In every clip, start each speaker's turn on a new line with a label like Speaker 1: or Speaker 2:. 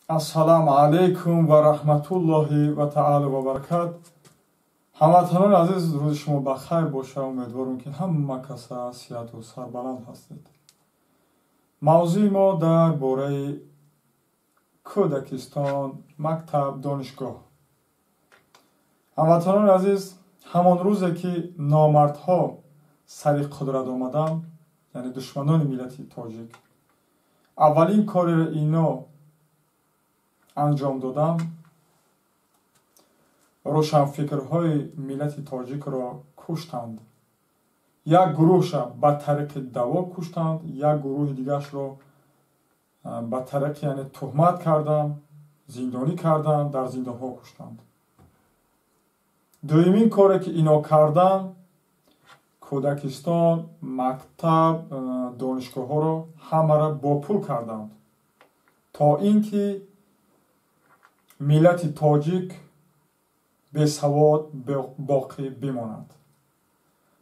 Speaker 1: Ассалому алайкум ва раҳматуллоҳи ва таъоло ва баракат. Ҳамватанони азиз, рӯзи шумо ба хайр боша. Умедворам, ки ҳама каса сиҳату сарбаланд ҳастед. Мавзӯи мо дар бораи кӯдакистон, мактаб, донишгоҳ. Ҳамватанони азиз, ҳамон рӯзе ки номардҳо сари қудрат омаданд, яъне душманони миллати тоҷик, аввалин кореро ино анҷом додам, рӯшанфикрҳои миллати тоҷикро куштанд. Як гурӯҳша ба тариқи даво куштанд, як гурӯҳи дигарашро ба тариқи, яъне, туҳмат карданд, зиндонӣ карданд, дар зиндонҳо куштанд. Дуюмин коре ки ино карданд, кӯдакистон, мактаб, донишгоҳҳоро ҳамаро бо пул карданд, то ин ки миллати тоҷик бесавод боқӣ бимонад.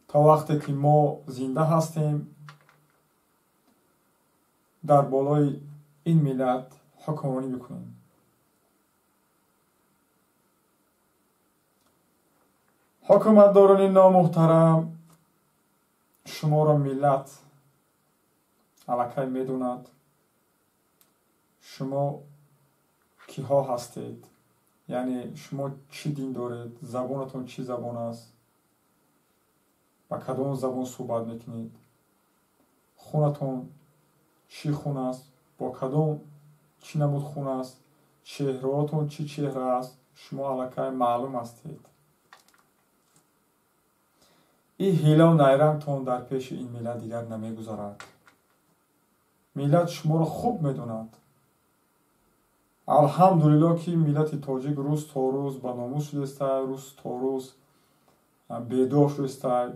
Speaker 1: То вақте ки мо зинда ҳастем, дар болои ин миллат ҳукмронӣ бикунем. Ҳукуматдорони номуҳтарам, шуморо миллат аллакай медонад, шумо киҳо ҳастед, яъне шумо чӣ дин доред, забонатон чӣ забон аст, ба кадом забон суҳбат мекунед, хунатон чӣ хун аст, бо кадом чӣ намуд хун аст, чеҳраотон чӣ чеҳра аст, шумо аллакай маълум ҳастед. Ин ҳилаву найрангтон дар пеши ин миллат дигар намегузарад. Миллат шуморо хуб медонад. Алҳамдулилло, ки миллати тоҷик рӯз то рӯз ба номус шудестай, рӯз то рӯз бедор шудестай,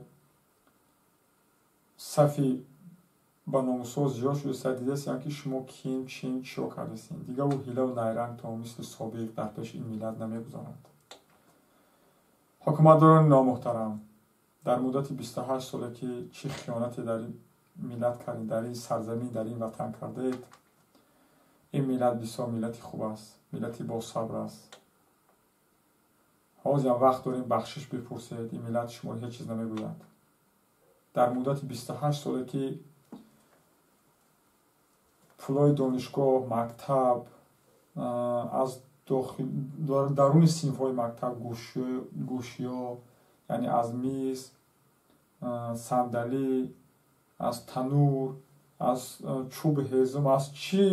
Speaker 1: сафи ба номусҳо зиёд шудестай. Дидестем, ки шумо ким, чим, чиё кардестем. Дигар ӯ ҳилаву найрангтон мисли собиқ дар пеши ин миллат намегузарад. Ҳукуматдорони номуҳтарам, дар муддати 28 соле ки чӣ хиёнате дар ин миллат кардед, дар ин сарзамин, дар ин ватан кардед, ин миллат бисёр миллати хуб аст, миллати босабр аст. Ҳозирам вақт дорем, бахшиш бипурсед, ин миллат шуморо ҳеҷ чиз намегӯяд. Дар муддати 28 соле ки пулҳои донишгоҳ, мактаб, аз даруни синфҳои мактаб гӯшиҳо, яъне аз миз, сандалӣ, аз танур, аз чӯби ҳезум, аз чӣ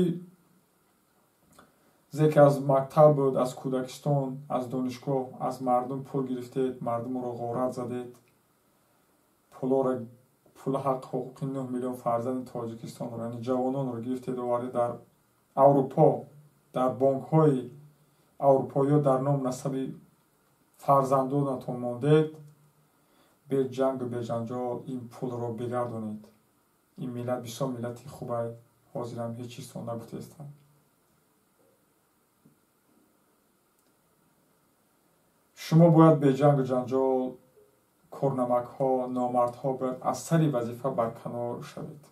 Speaker 1: зе ки аз мактаб буд, аз кӯдакистон, аз донишгоҳ, аз мардум пул гирифтед, мардумро ғорат задед, пулҳоро, пули ҳаққи ҳуқуқи 9 миллион фарзанди Тоҷикистонро, яъне ҷавононро гирифтед, овардед, дар Аврупо, дар бонкҳои аврупоиё дар ном насаби фарзандонатон мондед. Беҷангу беҷанҷол ин пулро бигардонед. Ин миллат бисёр миллати хубай, ҳозирам ҳеҷ чизтон нагуфтаистам. Шумо бояд беҷангу ҷанҷол, корнамакҳо, номардҳо бояд аз сари вазифа барканор шавед.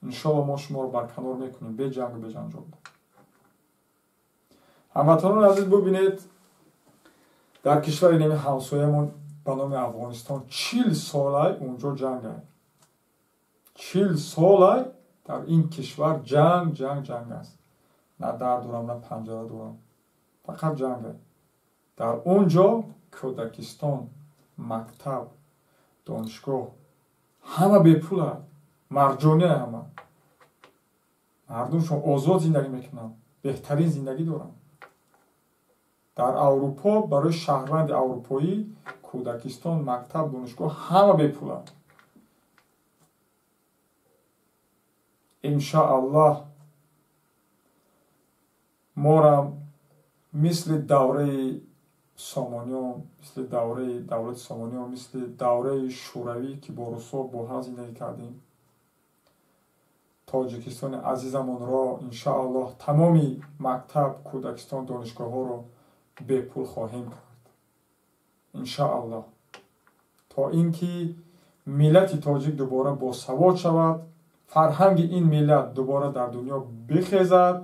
Speaker 1: Иншоалло, мо шуморо барканор мекунем беҷангу беҷанҷол. Ҳамватанони азиз, бубинед, дар кишвари неми ҳамсоямон ба номи Афғонистон 40 солай унҷо ҷангай, 40 солай дар ин кишвар ҷанг, ҷанг, ҷанг аст. На дар дорам, на панҷара дорам, фақат ҷангай. Дар он ҷо кӯдакистон, мактаб, донишгоҳ ҳама бепула, марҷония, ҳама мардумшон озод зиндагӣ мекунанд, беҳтарин зиндагӣ доранд. Дар Аврупо барои шаҳрванди аврупоӣ кӯдакистон, мактаб, донишгоҳ ҳама бепула. Иншоаллоҳ, морам мисли давраи Сомониён, мисли давраи давлати Сомониён, мисли давраи Шӯравӣ, ки бо русҳо бо ҳам зиндагӣ кардем, Тоҷикистони азизамонро иншоаллоҳ тамоми мактаб, кӯдакистон, донишгоҳҳоро бепул хоҳем кард, иншоаллоҳ, то ин ки миллати тоҷик дубора босавод шавад, фарҳанги ин миллат дубора дар дунё бихезад.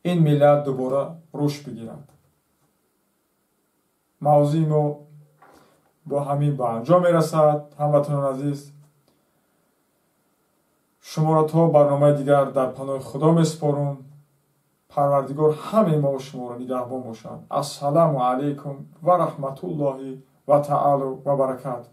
Speaker 1: Ин миллат дубора рушд бигирад. Мавзӯи мо бо ҳамин ба анҷом мерасад. Ҳамватанони азиз, шуморо то барномаи дигар дар паноҳи Худо месупорум. Парвардигор ҳамаи мо шуморо нигаҳбон бошад. Ассалому алайкум ва раҳматуллоҳи ва таоло ва баракату.